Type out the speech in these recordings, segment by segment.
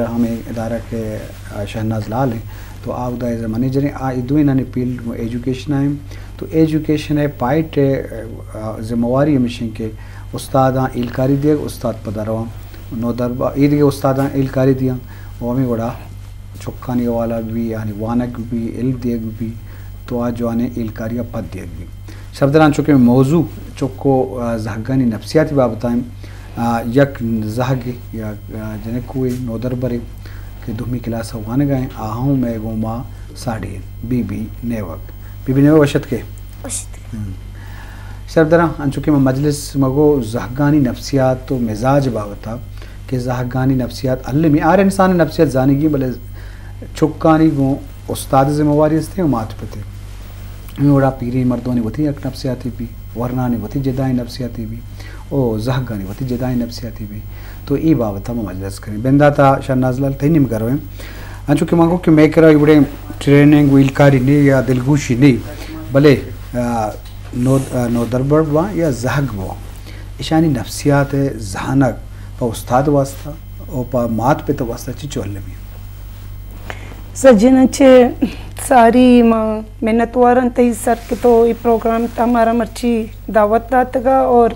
ہمے ادارہ کہ، آ، شہناز لال ایں، تو آ اودا ایز اے منیجر ایں۔ آ اے دوئینانی فیلڈ گوں ایجوکیشن ءَ ایں۔ تو ایجوکیشن ءِ پائٹ ءِ، آ، ذمہ واری ہمیش ایں کہ استاداں ہیلکاری دیگ، استاد پدا رواں نودربر، ایدگہ استاداں ہیلکاری دیاں، و ہمے وڑا چکانی حوالہ بی، آہانی وانگ بی، علم دیگ بی، تو آ جوانیں ہیلکاری ءَ پد دیگ بی۔ شرپدار، انچو کہ موضوع چک و، آ، زہگانی نفسیاتی بابت ءَ ایں، آ، یک زہگے یا، آ، جنکوے نودربرے کہ دومی کلاس ءَ وانگ ءَ ایں، آ ہم مئے گوما ساڑی ایں، بی بی نیوگ۔ بی بی نیوگ، وش اتکے۔ وش اتکے۔ ہم۔ شرپدار، انچو کہ ما مجلس مگو زہگانی نفسیات و مزاج بابت ءَ کہ زہگانی نفسیات المی، ہر انسان نفسیات زانگی، بلے چکانی گوں استاد ذمہ واری است و مات پتے۔ ہمے وڑا پیریں مردمانی وتی یک نفسیاتی بی، ورنانی وتی جدائیں نفسیاتی بی، او زہگانی وتی جدائیں نفسیاتی بی۔ تو اے بابت ءَ ما مجلس کنیں۔ بنداتا شہناز لال، تئی نیمگ ءَ رویں۔ انچو کہ من گو کہ مئے کرا اے وڑیں ٹریننگ و ہیلکاری نی یا دلگوشی نی، بلے، آ، نود-، آ، نودربر بواں یا زہگ بواں، اشانی نفسیات ءِ زانگ پہ استاد واسطہ و پہ مات پت واسطہ چنچو المی؟ سجیناں چہ ساری ما منتواراں تئی سر کہ تو اے پروگرام تا مارا مرچی دعوت داتگا اور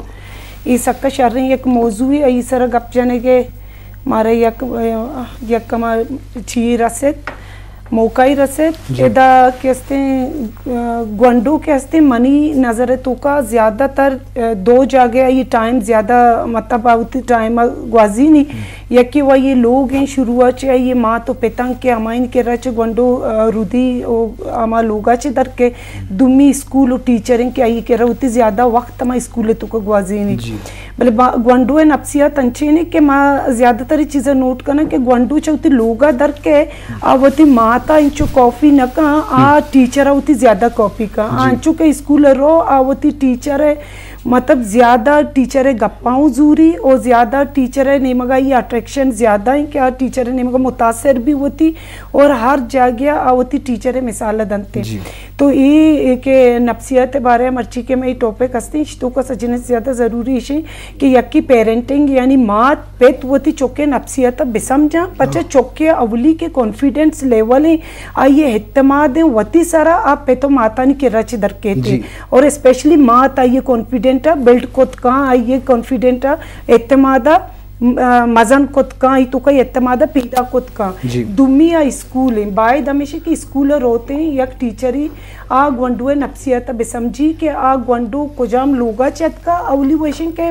اے سکا شریں یک موضوعے، آئی سرا گپ جنگے مارا یک، یک ہما چی رست، موقعی رست۔ جی۔ ادا کہ استیں، آ، گونڈو کہ استیں، منی نظر توکا زیادہ تر، آ، دو جاگہ آئی ٹائم زیادہ، مطلب، آ وتی ٹائم گوازینی۔ ہم۔ یکے و آئی لوگ ایں، شروع ءَ چہ آئی مات و پتاں کہ ہمائن کرا چہ گونڈو، آ، رودی و ہما لوگا چہ در کے۔ ہم۔ دومی اسکول و ٹیچر ایں کہ آئی کرا وتی زیادہ وقت ہما اسکول توکا گوازینی۔ جی۔ بلے با-، گونڈو ءِ نفسیات انچیں ایں کہ ما زیادہ تر اے چیزا نوٹ کناں کہ گونڈو چہ وتی لوگا در کے آ وتی ماتا انچو کاپی نہ کن، آ ہم۔ ٹیچرا وتی زیادہ کاپی کن۔ آ جی۔ انچو کہ اسکول رو آ وتی ٹیچر ءِ مطلب زیادہ ٹیچر ءِ گپاں زوری و زیادہ ٹیچر ءِ نیمگا اے اٹریکشن زیادہ ایں کہ آ ٹیچر ءِ نیمگا متاثر بی وتی اور ہر جاگہ آ وتی ٹیچر ءِ مثال دنتے۔ جی۔ تو اے، اے کہ نفسیات ءِ بارے ءَ مرچی کہ مئے ٹاپک ہستیں، اشی توکا سجن ءَ زیادہ ضروری ایش ایں کہ یکے پیرنٹنگ یعنی مات پت وتی چکے نفسیات ءَ بسمجھاں، پرچا ہاں۔ چکے اولی کہ کانفیڈنس لیول ایں، آئی ءِ اعتماد ایں وتی سرا، آ پت و ماتانی کرا چہ در کیت۔ جی۔ اور اسپیشلی مات آئی ءِ کانفیڈنٹ ءَ بلڈ کت کاں، آئی ءِ کانفیڈنٹ ءَ اعتماد ءَ م-، آ، مزن کت کاں، ای توکا اعتماد ءَ پیدا کت کاں۔ جی۔ دومی آ اسکول ایں، باید ہمیش ایں کہ اسکول ءَ روت ایں یک ٹیچری آ گونڈو ءِ نفسیات ءَ بسمجھی کہ آ گونڈو کجام لوگا چہ اتکا، اولی وشیں کہ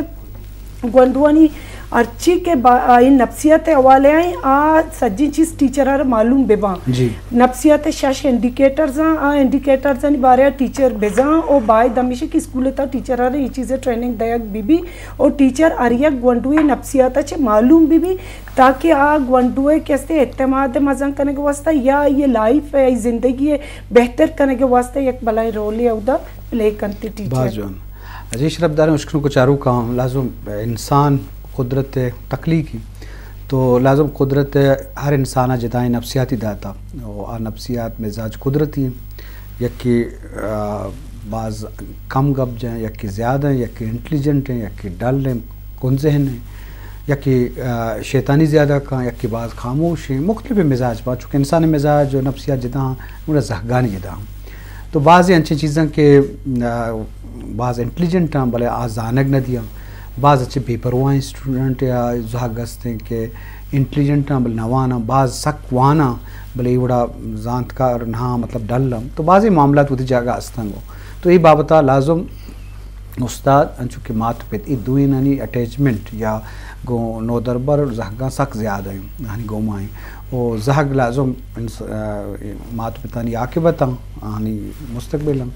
گونڈوانی ہرچی کہ با-، آئی نفسیات ءِ حوالہ ءَ ایں، آ سجیں چیز ٹیچر ءَ را معلوم بہ باں۔ جی۔ نفسیات ءِ شش انڈیکیٹرز آں، آ انڈیکیٹرزانی بارے ءَ ٹیچر بزاں او باید ہمیش ایں کہ اسکول ءِ تہا ٹیچر ءَ را اے چیز ءِ ٹریننگ دیگ بہ بی۔ و ٹیچر ہر یک گونڈوے نفسیات ءَ چہ معلوم بہ بی تاکہ آ گونڈو ءِ کہ استیں اعتماد ءِ مزن کنگ ءِ واستہ یا آئی ءِ لائف ءِ، آئی زندگی ءِ بہتر کنگ ءِ واستہ یک بلائیں رولے اودا پلے کنت ٹیچر۔ باز جوان۔ جی شرپداریں اشکنوک و چاروکاں، لازم انسان قدرت ءِ تخلیق ایں، تو لازم قدرت ءَ ہر انسان ءَ جدائیں نفسیاتی داتا و آ نفسیات مزاج قدرتی ایں۔ یکے، آ، باز کم گپ جن، یکے زیادہ ایں، یکے انٹیلیجنٹ ایں، یکے ڈل ایں، کن ذہن ایں، یکے، آ، شیطانی زیادہ کن، یکے باز خاموش ایں، مختلف مزاج با، چونکہ انسان مزاج و نفسیات جدا ایں، گڑا زہگانی جدا ایں۔ تو بازیں انچیں چیزاں کہ، آ، باز انٹیلیجنٹ ایں، بلے آ زانگ نہ دیاں۔ باز اچھے بے پرواہیں اسٹوڈنٹ یا زہگ ہستیں کہ انٹیلیجنٹ ایں، بلے نہ واناں، باز سک واناں، بلے اے وڑا زانتکار نہ، مطلب ڈل ایں۔ تو بازیں معاملات وتی جاگہ ہستاں گو۔ تو اے بابت ءَ لازم استاد انچو کہ مات پت اے دوئینانی اٹیچمنٹ یا گوں نودربر زہگاں سک زیادہ ایں، آہانی گوما ایں۔ و زہگ لازم انس-، آ، مات پتانی عاقبت ایں، آہانی مستقبل ایں۔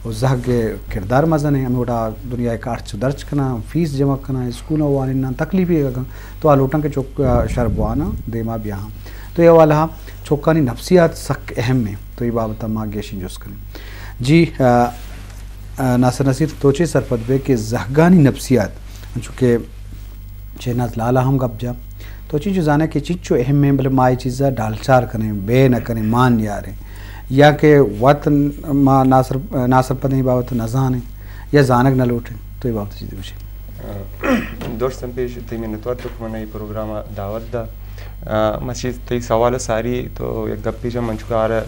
و زہگ ءِ کردار مزن ایں، ہمے وڑا دنیا ءِ خرچ و درچ کناں، فیس جمع کناں، اسکول ءَ وانیناں، تکلیفے اگاں تو آ لوٹاں کہ چک، آ، شر بواناں، دیما بیاہاں۔ تو اے حوالہ ءَ چکانی نفسیات سک اہم ایں، تو اے بابت ءَ ما گیشیں جست کنیں۔ جی، آ، آ، ناصر نصیر، تو چے سرپد بئے کہ زہگانی نفسیات، انچو کہ شہناز لال ءَ ہم گپ جا، تو چنچو زانئے کہ چنچو اہم ایں، بلے ما اے چیز ءَ ڈالچار کنیں، بے نہ کنیں، مان نیاریں، یا کہ وت ما ناسر-، ناسرپدیں بابت نہ زانیں یا زانگ نہ لوٹیں، تو اے بابت چیزے گوشے؟ آ، درستاں پیش تئی منتوار تو کہ من اے پروگرام ءَ دعوت دا۔ آ، من چیز تئی سوال ساری تو یک گپی جا من چکا آرا، آ،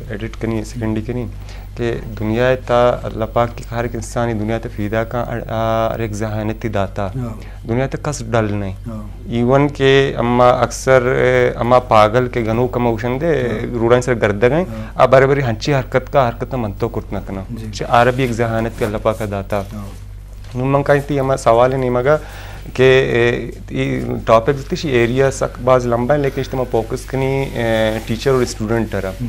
ایڈٹ کنی، سیکنڈی کنی کہ دنیا تا اللہ پاک کی ہر ایک انسانی دنیا تے پیدا کا، آ، ہر ایک ذہانتی داتا۔ ہاں۔ دنیا تے کس ڈل نہیں۔ ہاں۔ ایون کہ اما اکثر، آ، اما پاگل کے گنو کم اوشن دے، ہاں۔ روڈان سر گردگ ہیں، ہاں۔ آ بارے باری ہنچی حرکت کا حرکت من تو کرت نہ کنا۔ جی۔ چہ عربی ایک ذہانت کے اللہ پاک داتا۔ ہاں۔ نوں من کاینتی ہما سوال نیمگا کہ، اے، ای ٹاپک تشی ایریا سک باز لمبا ہے، لیکن اشتما فوکس کنی، اے، ٹیچر اور اسٹوڈنٹ را۔ ہم۔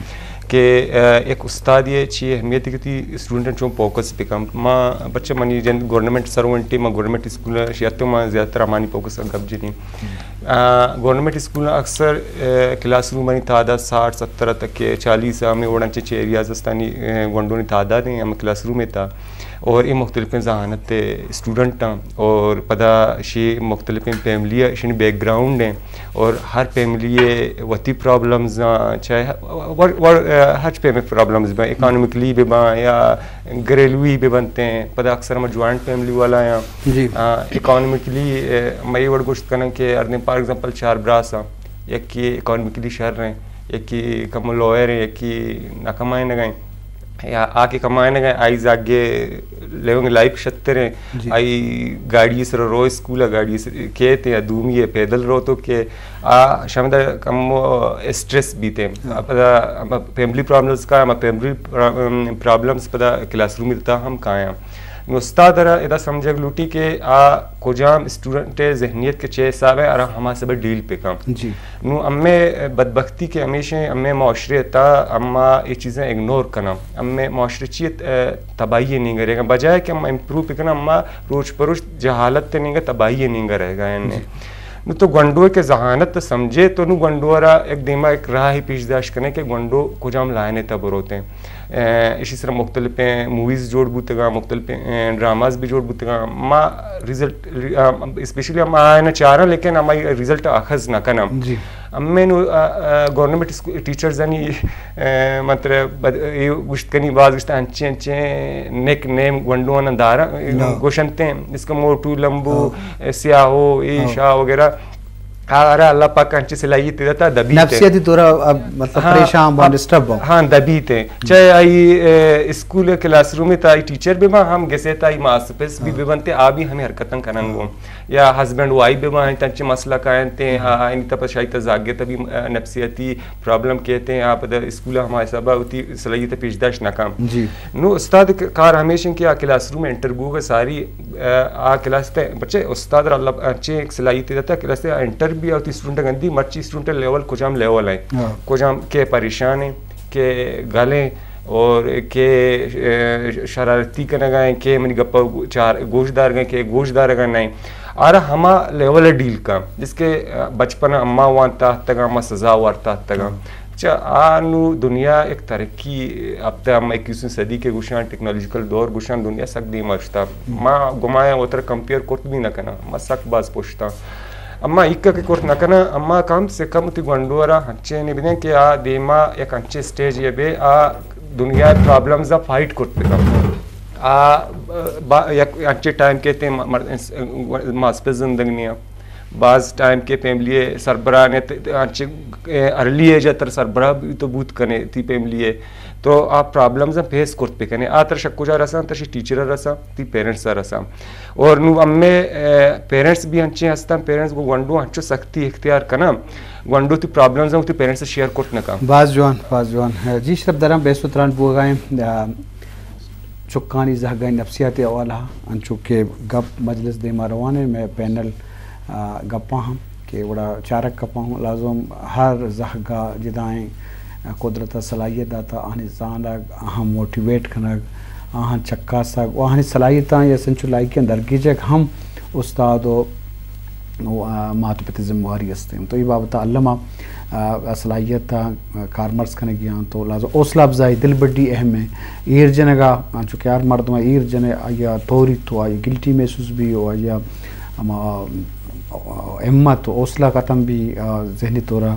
کہ، اے، ایک استاد یہ چی اہمیت ہے کہ تی اسٹوڈنٹ چون فوکس بکم۔ ما بچہ منی جن گورنمنٹ سرونٹی، ما گورنمنٹ اسکول شیعت ما زیادہ تر ہمانی فوکس گپ جنی۔ ہم۔ آ، گورنمنٹ اسکول اکثر، اے، کلاس روم منی تعداد ساٹھ ستر تک کے چالیس ہمیں وڑن چے چے ایریاز استانی، اے، گونڈونی تعداد ہیں ہم کلاس روم تا۔ اور اے مختلفیں ذہانت تے اسٹوڈنٹ آں اور پدا شی مختلفیں فیملی ء، شنی بیک گراؤنڈ ہیں اور ہر فیملی ء وتی پرابلمز آں، چاہے ور-، ور-، ہر پیمیں پرابلمز بیں، اکانومکلی بہ باں یا گھریلوی بہ بنتے ہیں۔ پدا اکثر ہم جوائنٹ فیملی والا ہیں۔ جی۔ آ، اکانومکلی، اے، مئی وڑ گوشت کنن کہ ہر دن فار ایگزامپل چار براس آں، یکی اکانومکلی شر ہیں، یکی کم لوئر ہیں، یکی نہ کمائنگ ہیں۔ یا آ کہ کمائنگ ء آئی زاگے لیونگ لائف شتر ہیں، جی۔ آئی گاڑی سر رو اسکول ء گاڑی سر کیت یا دومی ء پیدل رو تو کہ آ شمدا کم اسٹریس بیتے۔ ہاں۔ پدا ہما فیملی پرابلمز کا، ہما فیملی پرا-، پرابلمز پدا کلاس روم تا ہم کایاں۔ نوں استاد را ادا سمجھگ لوٹی کہ آ کجام اسٹوڈنٹ ء ذہنیت کے چے حساب ہے، آرا ہما سبب ڈیل پہ کم۔ جی۔ نوں امے بدبختی کہ ہمیش ہیں، امے معاشرے تا اما یہ چیزیں اگنور کناں۔ امے معاشرے چی ات-، اے، تباہی نینگا رہے گا۔ بجائے کہ ہم امپروو بکناں، اما روچ پروچ جہالت نینگا تباہی نینگا رہے گا۔ یعنی جی۔ نوں تو گونڈو کے ذہانت سمجھے تو نوں گونڈو را ایک دیما ایک راہ پیش داشت کنے کہ گونڈو کجام لائن تا بروتے ہیں۔ اے، اشی سر مختلفیں موویز جوڑ بوتگاں، مختلفیں، اے، ڈراماز بھی جوڑ بوتگاں۔ ما ریزلٹ، آ، اسپیشلی ہم آئین چاراں، لیکن ہمائی ریزلٹ اخذ نہ کناں۔ جی۔ ہمیں نو، آ، آ، گورنمنٹ اسکول ٹیچرز انی، آ، مطلب، بد-، یہ گوشت کنی باز گوشت انچے، انچے نک نیم گونڈوانا دارا، ہاں۔ گوشنتے ہیں، جس کا موٹو، لمبو، ہاں۔ سیاہو، ہاں۔ ایشا وغیرہ۔ آ، ارے اللہ پاک انچے صلاحیت داتا دبی تے۔ نفسیاتی طور اب مطلب ہاں، پریشان باں، اب ڈسٹرب باں۔ ہاں، دبی تے۔ چاہے آئی، اے، اسکول کلاس روم تا آئی ٹیچر بہ باں، ہم گسے تا آئی ماسپس بھی ہاں۔ بہ بنتے، آ بھی ہمیں حرکتاں کنن گو۔ ہاں۔ یا ہسبینڈ وائف بہ باں، تنچے مسئلہ کائنتے، ہاں۔ ہاں، ہاں، ان تپس شاید زاگے تبھی، اے، نفسیاتی پرابلم کہتے ہیں، آپ دا اسکول ہمارے سبا ہوتی صلاحیت پیش داشت نہ کم۔ جی۔ نو استاد ک-، کار ہمیش ہیں کہ آ کلاس روم انٹر بوگ ساری، آ، آ کلاس تے بچے استاد را اللہ انچے ایک صلاحیت دیتا کلاس تے انٹر بھی آتی اسٹوڈنٹ گندی مرچی اسٹوڈنٹ لیول کجام لیول ہیں، ہاں۔ کجام کے پریشان ہیں، کے گل ہیں اور کے، آ، شرارتی کنگا ہیں، کے منی گپا چار گوش دارگا ہیں، کے گوش دارگا نہیں۔ آرا ہما لیول ڈیل کا جس کے، آ، بچپن اما وان تحت تگا، اما سزا وار تحت تگا۔ ہاں۔ چہ آ نو دنیا ایک ترقی ہفتہ، ہم اکیسویں صدی کے گوشان، ٹیکنالوجیکل دور گوشان، دنیا سک دیما شتا۔ ما گمایا وتر کمپیئر کرت بھی نہ کنا، ما سک باز پشتا۔ اما ایک کے کرت نہ کنا، اما کم سے کم تی گونڈو را ہنچے نے بدیں کہ آ دیما یک ہنچے سٹیج یہ بے، آ دنیا پرابلمز آ فائٹ کرت بکا۔ آ با-، یک ہنچے ٹائم کہتے ہیں مر-، ماسپس زندگ نیا۔ باز ٹائم کے فیملی سربراہ نے ت-، ت-، انچے، اے، ارلی ایج تر سربراہ بھی تو بوت کنے تی فیملی ہے۔ تو آ پرابلمز ہم فیس کرت پہ کنے۔ آ تر شک کجا رساں، تر شی ٹیچر رساں، تی پیرنٹس رساں۔ اور نو ہمیں، اے، پیرنٹس بھی انچے ہستاں، پیرنٹس کو گونڈو انچو سختی اختیار کناں، گونڈو تی پرابلمز ہم تی پیرنٹس شیئر کرت نہ کن۔ باز جوان، باز جوان۔ جی شرپ دراں بیست و تران بوگائیں، آ، چکانی زہگانی نفسیاتی حوالہ انچو کہ گپ مجلس دیما روان ہے، میں پینل، آ، گپاں ہم کہ وڑا چارگ کپاں ہم لازم ہر زہگا جدائیں، آ، قدرت صلاحیت داتا، آہانی زانگ، آہاں موٹیویٹ کنگ، آہاں چکاسگ و آہانی صلاحیتاں یا سنچو لائکیاں درگیجگ ہم استاد و و، آ، مات و پت ذمہ واری است انت۔ تو اے بابت الم ء، آ، صلاحیت ء کارمرز کنگی انت۔ تو لازم حوصلہ افزائی دلبڈی اہم ہے۔ ایر جنگا، انچو کہ ہر مردم ایر جنے، آئی ء توری تو آئی گلٹی محسوس بی و آئی ء ہما، آ، ہمت و حوصلہ ختم بی، آ، ذہنی طور ء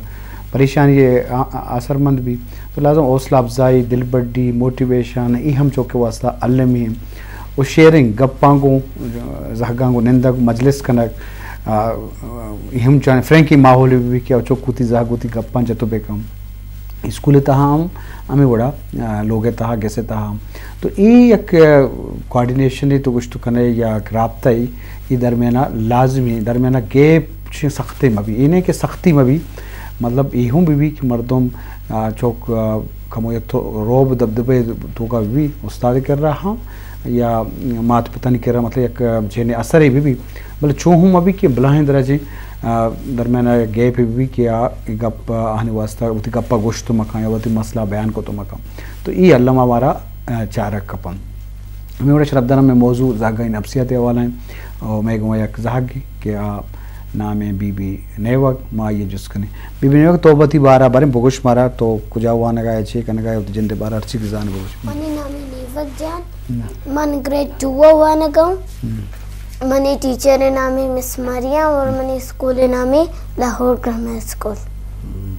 پریشانی ء آ-، آ-، اثرمند بی۔ تو لازم حوصلہ افزائی، دلبڈی، موٹیویشن، ای ہم چوکے واسطہ المی و شیئرنگ، گپاں گوں، زہگاں گوں نندگ، مجلس کنگ، آ، آ، اے ہم چانے فرینکی ماحول بہ بی کہ چک وتی زہگ وتی گپاں جت و بکن۔ اسکول ءِ تہا ہم ہمے وڑا، آ، لوگ ءِ تہا، گس ءِ تہا ہم۔ تو اے یک، آ، کوآرڈینیشنے تو گوشت کنے یا یک رابطہ ای، اے درمیانا لازمی، درمیانا گیپ چہ سختے مبی۔ اے نہ کہ سختی مبی، مطلب اے ہم بہ بی کہ مردم، آ، چک، آ، کمو یک تو روب دبدبے توکا بہ بی، استاد کرا ہم یا مات پتانی کرا، مطلب یک جہن اثرے بہ بی، بلے چو ہم مبی کہ بلاہیں درجے، آ، درمیان ءَ گیپ بہ بی کہ آ گپ، آ، آہانی واسطہ وتی گپ ءَ گوشت مکن یا وتی مسئلہ بیان کت مکن۔ تو اے الما مارا، آ، چارگ کپن۔ ہمے وڑا شرپدار، ہمے موضوع زہگانی نفسیات ءِ حوالہ ایں۔ او مئے گوما یک زہگ کہ آ نام ایں بی بی نیوگ، ما آئی ءَ جست کنیں۔ بی بی نیوگ، تو وتی بارہ ءَ بریں بگوش مارا، تو کجا وانگا ئے، چے کنگا ئے، وتی جند ءِ بارہ ءَ ہرچی کہ زان بگوش۔ منی نام ایں نیوگ جان۔ ہم۔ من گریڈ ٹو ءَ وانگا اوں۔ ہم۔ منی ٹیچر ءِ نام ایں مس مریم اور منی اسکول ءِ نام ایں لاہور گرامر اسکول۔ ہم۔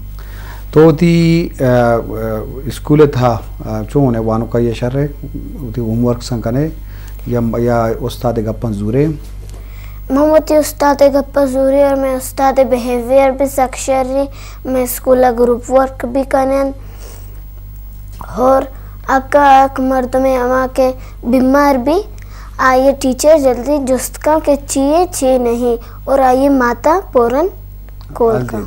تو وتی، آ، آ، اسکول ءِ تہا، آ، چون ئے، وانوکائی ءَ شر ئے، وتی ہوم ورکس کنئے یا، یا استاد ءِ گپاں زورئے؟ من وتی استاد ءِ گپاں زوریں اور مئے استاد ءِ بیہیویئر بھی سک شر ایں۔ مئے اسکول ءَ گروپ ورک بھی کنن اور اگاں یک مردمے ہما کہ بیمار بی، آئی ءَ ٹیچر جلدی جست کن کہ چی ایں، چی نہیں، اور آئی ءِ مات ءَ فوراً کال کن۔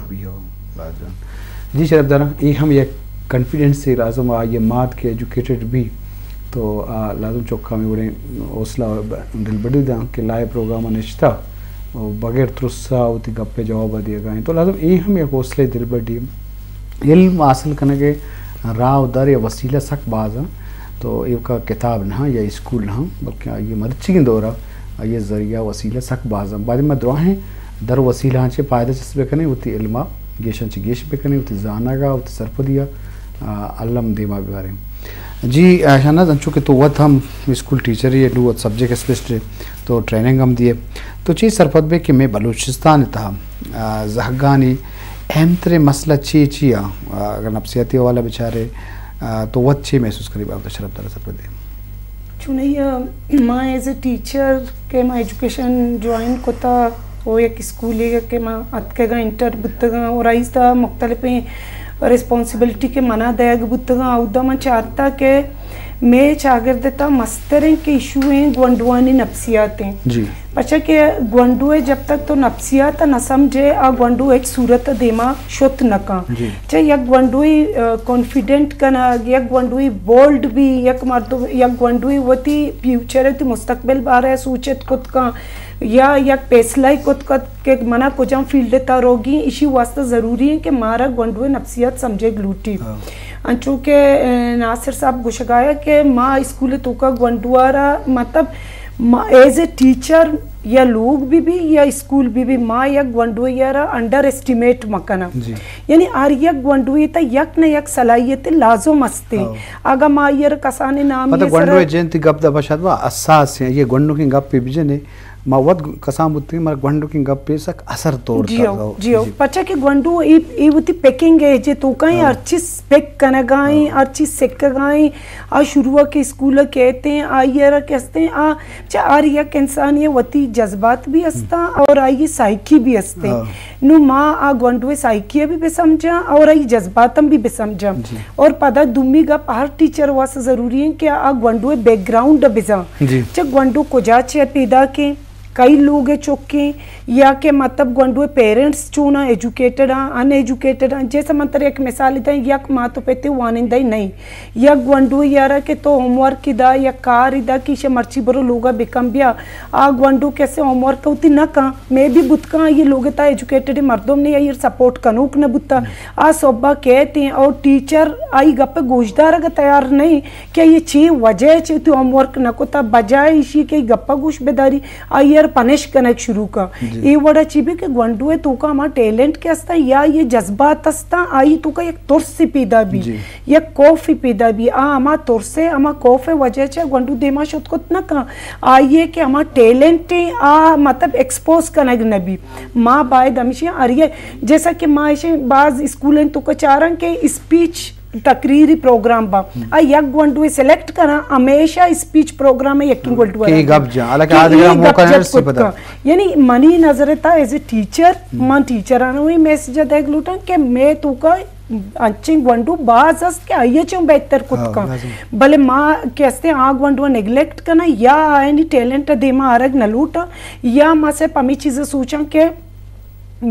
جی شرپدار، اے ہم یک کانفیڈنس ایں لازم، آئی ءِ مات کہ ایجوکیٹڈ بی تو آ لازم چکاں ہمے وڑیں حوصلہ دلبڈی داں کہ لائیو پروگرام ءَ نشتہ و بغیر ترس ءَ وتی گپ ءِ جواب ءَ دیگا ایں۔ تو لازم اے ہم یک حوصلہ دلبڈی، علم حاصل کنگ ءِ راہ و در یا وسیلہ سک باز ایں۔ تو ایوکا کتاب نہ ایں یا اسکول نہ ایں، بلکہ آئی ءِ مرچیگیں دور ءَ آئی ءِ ذریعہ وسیلہ سک باز ایں۔ بعد ما دراہیں در وسیلہاں چہ فائدہ چست بکنیں، وتی علم ءَ گیشاں چہ گیش بکنیں، وتی زانگ ءَ، وتی سرپدی ءَ، آ، الم دیما ببریں۔ جی، آ، شہناز، انچو کہ تو وت ہم اسکول ٹیچر ئے، نوں وت سبجیکٹ اسپیشلسٹ ئے، تو ٹریننگ ہم دیئے۔ تو چے سرپد بئے کہ مئے بلوچستان ءِ تہا، آ، زہگانی اہم تریں مسئلہ چی چی آں؟ آ، اگر نفسیاتی حوالہ بچارے، آ، تو وت چے محسوس کنئے، بابت شرپدار سرپد ئے؟ چونائی ءَ ما ایز اے ٹیچر کہ ما ایجوکیشن جوائن کتا و یک اسکولے کہ ما اتکگاں، انٹر بوتگاں اور آئی ءِ تہا مختلفیں ریسپانسبلٹی کہ منا دئیگ بوتگاں، اودا من چارتا کہ مئے چاگرد ءِ تہا مستریں کہ ایشو ایں گونڈوانی نفسیات ایں۔ جی۔ پرچا کہ گونڈو ءِ جب تک تو نفسیات ءَ نہ سمجھے، آ گونڈو ہچ صورت ءَ دیما شت نہ کن۔ جی۔ چہ یک گونڈوے، آ، کانفیڈنٹ کنگ، یک گونڈوے بولڈ بی، یک مردم، یک گونڈوے وتی فیوچر ءِ، وتی مستقبل بارہ ءَ سوچت کت کن یا یک فیصلہ ءَ کت کت کہ منا کجام فیلڈ ءِ تہا روگی، ایشی واسطہ ضروری ایں کہ مارا گونڈو ءِ نفسیات سمجھگ لوٹی۔ ہاں۔ انچو کہ، آ، ناصر صاحب گوشگایا کہ ما اسکول ءِ توکا گونڈو ءَ را، مطلب، ما ایز اے ٹیچر یا لوگ بہ بی یا اسکول بہ بی، ما یک گونڈوے ءَ را انڈر ایسٹیمیٹ مکناں۔ جی۔ یعنی ہر یک گونڈوے تہا یک نہ یک صلاحیت لازم است ایں۔ ہاں۔ اگاں ما آئی ءَ را کسانیں نامے مطلب ءِ سرا گونڈوے جنتی گپ دپا شاد با حساس ایں، اے گونڈوکیں گپے بجنے، ما وت کسان بوتگیں، مارا گونڈوکیں گپے سک اثر طور جی ہو، جی ہو۔ جی۔ پرچا کہ گونڈو اے، اے وتی پکنگ ایج ءِ توکا ایں، ہاں۔ ہر چیز پک کنگا ایں، ہاں۔ ہر چیز سکگا ایں۔ آ شروع ءَ کہ اسکول ءَ کیت ایں، آئی ءَ را کہ است ایں، آ چہ ہر یک انسانے ءِ وتی جذبات بھی است ایں اور آئی ءِ سائیکی بھی است ایں۔ ہاں۔ نوں ما آ گونڈو ءِ سائیکی ءَ بھی بہ سمجھاں اور آئی جذبات ہم بھی بہ سمجھاں۔ جی۔ اور پدا دومی گپ ہر ٹیچر ءِ واسطہ ضروری ایں کہ آ گونڈو ءِ بیک گراؤنڈ ءَ بزاں۔ جی۔ چہ گونڈو کجا چہ پیداک ایں، کئی لوگ ءِ چک ایں، یا کہ مطلب گونڈو ءِ پیرنٹس چوناں، ایجوکیٹڈ آں، ان ایجوکیٹڈ آں۔ جیسے من ترا یک مثال داں، یک مات و پتے وانندہ نہ ایں، یک گونڈوے ءَ را کہ تو ہوم ورک دا یا کار دا کہ ایشی ءَ مرچی برو لوگ ءَ بکن بیا، آ گونڈو کسے ہوم ورک وتی نہ کن، مے بی بوت کن آئی لوگ ءِ تہا ایجوکیٹڈ مردم نہ ایں، آئی سپورٹ کنوک نہ بوتا۔ آ صبح کیت ایں اور ٹیچر آئی گپ ءِ گوش دارگ ءَ تیار نہ ایں کہ آئی چے وجہ ءَ چہ وتی ہوم ورک نہ کتا، بجائے ایشی کہ آئی گپ ءَ گوش بداری، آئی ءَ را پنش کنگ شروع کن۔ جی۔ اے وڑا چی بی کہ گونڈو ءِ توکا ہما ٹیلنٹ کہ استاں یا اے جذبات استاں، آئی توکا یک ترسے پیدا بی، جی۔ یک خوفے پیدا بی۔ آ ہما ترس ءِ، ہما خوف ءِ وجہ چہ گونڈو دیما شت کت نہ کن۔ آئی ءِ کہ ہما ٹیلنٹ ایں، آ مطلب ایکسپوز کنگ نہ بی۔ ما باید ہمیشی ہر یک، جیسا کہ ما ایشی باز اسکول ایں توکا چاراں کہ اسپیچ تقریری پروگرام با، آ یک گونڈوے سلیکٹ کناں، ہمیشہ اسپیچ پروگرام ء یکیں گونڈو کہ ء گپ جاں، حالانکہ کہ آ دگہ اے موقع گپ نہ جت رسی کت پدا۔ کن۔ یعنی منی نظر ء تا ایز اے ٹیچر، من ٹیچرانوں اے میسج ء دیگ لوٹاں کہ مئے توکا انچیں گونڈو باز است کہ آئی ء چوں بہتر کت ہاں، کن۔ لازم۔ بلے ما کہ استیں آ گونڈو ء نیگلیکٹ کناں یا آیانی ٹیلنٹ ء دیما آرگ نہ لوٹاں، یا ما صرف ہمے چیز ء سوچاں کہ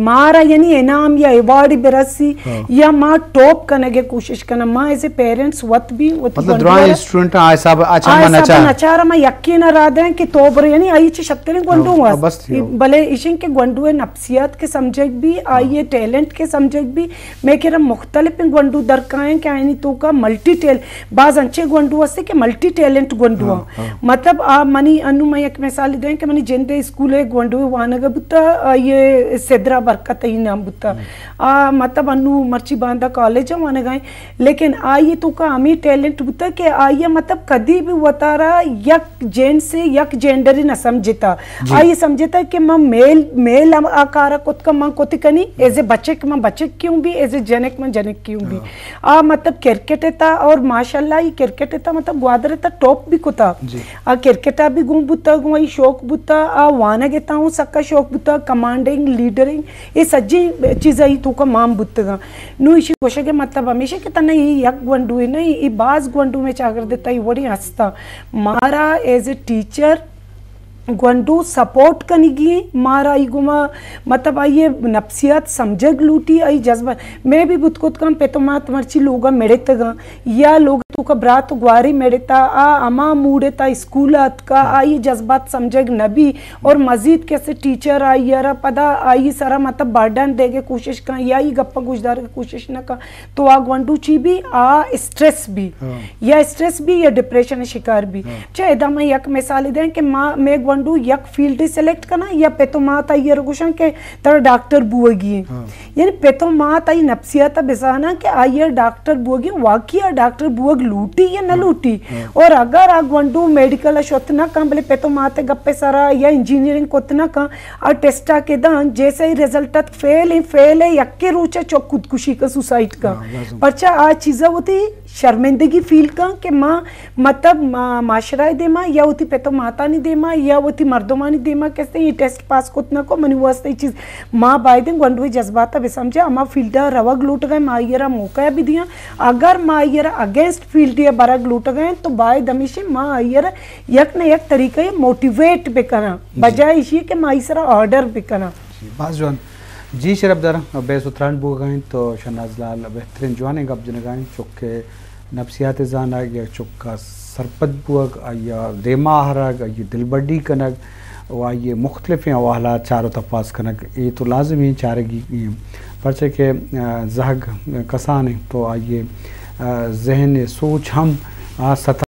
مارا یعنی انعام یا ایوارڈ برسی، ہاں۔ یا ما ٹاپ کنگ ء کوشش کناں۔ ما ایز اے پیرنٹس وت بھی وتی مطلب گونڈو درائیں ء اسٹوڈنٹ آ حساب اچھا آ من حساب اچھا نچار ما یقین را دیں کہ تو بر یعنی آئی چی شتریں گونڈو ہاں، است۔ بس تھی ہو۔ بلے ایشن کہ گونڈو ء نفسیات کے سمجھگ بھی، آئی ء ٹیلنٹ کے سمجھگ بھی، میں کہ مختلف گونڈو درکائیں کہ آئینی توکا ملٹی ٹیل باز انچیں گونڈو ہستے کہ ملٹی ٹیلنٹ گونڈو ہاں، آں۔ ہاں۔ مطلب آ منی انو من یک مثال دیں کہ منی جند ء اسکول ء گونڈو ء وانگ ء بوتا، آئی ء سدرا برکت ء نام بوتا۔ آ مطلب انو مرچی باندا کالج ء وانگ ء ایں، لیکن آئی ء توکا ہمے ٹیلنٹ بوتا کہ آئی ء مطلب کدی بھی وتارا یک جینڈر سے یک جینڈر نہ سمجھتا۔ جی۔ آئی ء سمجھتا کہ من میل، میل آ کارا کت کا من کت کنی، ایز اے بچک من بچک کیوں بھی، ایز اے جنک من جنک کیوں بھی۔ ہاں۔ آ مطلب کرکٹ ء تا اور ماشاءاللہ ای کرکٹ ء تا مطلب گوادر ء تا ٹاپ بھی کتا۔ جی۔ آ کرکٹ ء بھی گون بوتا، گون ای شوق بوتا، آ وانگ ء تا ہوں سکا شوق بوتا، کمانڈنگ، لیڈرنگ، اے سجی چیز ای توکا مان بوتگا۔ نو ایشی گوشگ ء مطلب ہمیشہ کہ تنہ ای یک گونڈو ء نہیں، ای باز گونڈو میں چاگرد ء تا ای وڑی ہستا۔ مارا ایز اے ٹیچر گونڈو سپورٹ کنگی، مارا آئی گوما مطلب آئی نفسیات سمجھگ لوٹی، آئی جذبہ۔ میں بھی بوت کت کن پت و مات مرچی لوگا مڑتگاں یا لوگ توکا برات و گواری مڑتا، آ ہما موڈ تا اسکول آتکا، آئی جذبات سمجھگ نبی اور مزید کسے ٹیچر آئی را پدا آئی سرا مطلب برڈن دیگے کوشش کن یا ای گپا گوشدار کوشش نہ کن۔ تو آ گونڈو چی بی، آ اسٹریس بی، ہاں۔ یا اسٹریس بی یا ڈپریشن شکار بی۔ ہاں۔ چہ ادا من یک مثال دیں کہ ما، میں گونڈو یک فیلڈ سلیکٹ کناں یا پت و مات آئی ء گوشاں کہ ترا ڈاکٹر بوگی۔ ہاں۔ یعنی پت و مات آئی نفسیات بزاناں کہ آئی ء ڈاکٹر بوگی، واقعی آ ڈاکٹر بوگ لوٹی یا نہ لوٹی۔ ہاں۔ اور اگر آ گونڈو میڈیکل شت نہ کن، بلے پت و مات گپ سرا یا انجینئرنگ کت نہ کن، آ ٹیسٹ ء کہ داں، جیسے ہی رزلٹ ات فیل ہیں، فیل ہے، یکے روچ ء چک خودکشی کا سوسائڈ کا۔ ہاں، لازم۔ پرچا آ چیزا وتی شرمندگی فیل کن کہ ما، مطلب، ما، معاشرہ دیما یا وتی پت و ماتانی دیما یا وتی مردمانی دیما کستے یہ ٹیسٹ پاس کت نہ کو، منی واسطے یہ چیز ما بایدیں گونڈوی جذبات ء بسمجھا، ہما فیلڈ ء روگ لوٹگا، ما آئی را موقع بھی دیاں۔ اگر ما آئی را اگینسٹ فیلڈ ء برگ لوٹگا تو باید ہمیشہ ما آئی را یک نہ یک طریقہ ء موٹیویٹ بکناں، جی۔ بجائے ایشی کہ ما ای سرا آرڈر بکناں۔ جی، باز جوان۔ جی شرف دار، بحث و تران بوگا انت تو شہناز لال بہترین جوانیں گپ جنگا انت، چکے نفسیات زانگ یا چکا سرپد بوگ، آیا دیما آہرگ، آئی دلبڈی کنگ و آئی مختلفیں حوالات چار و تپاس کنگ، اے تو لازمی چارگی انت۔ پرچہ کہ، آ، زہگ کسان انت تو آئی، آ، ذہن سوچ ہم آ سطح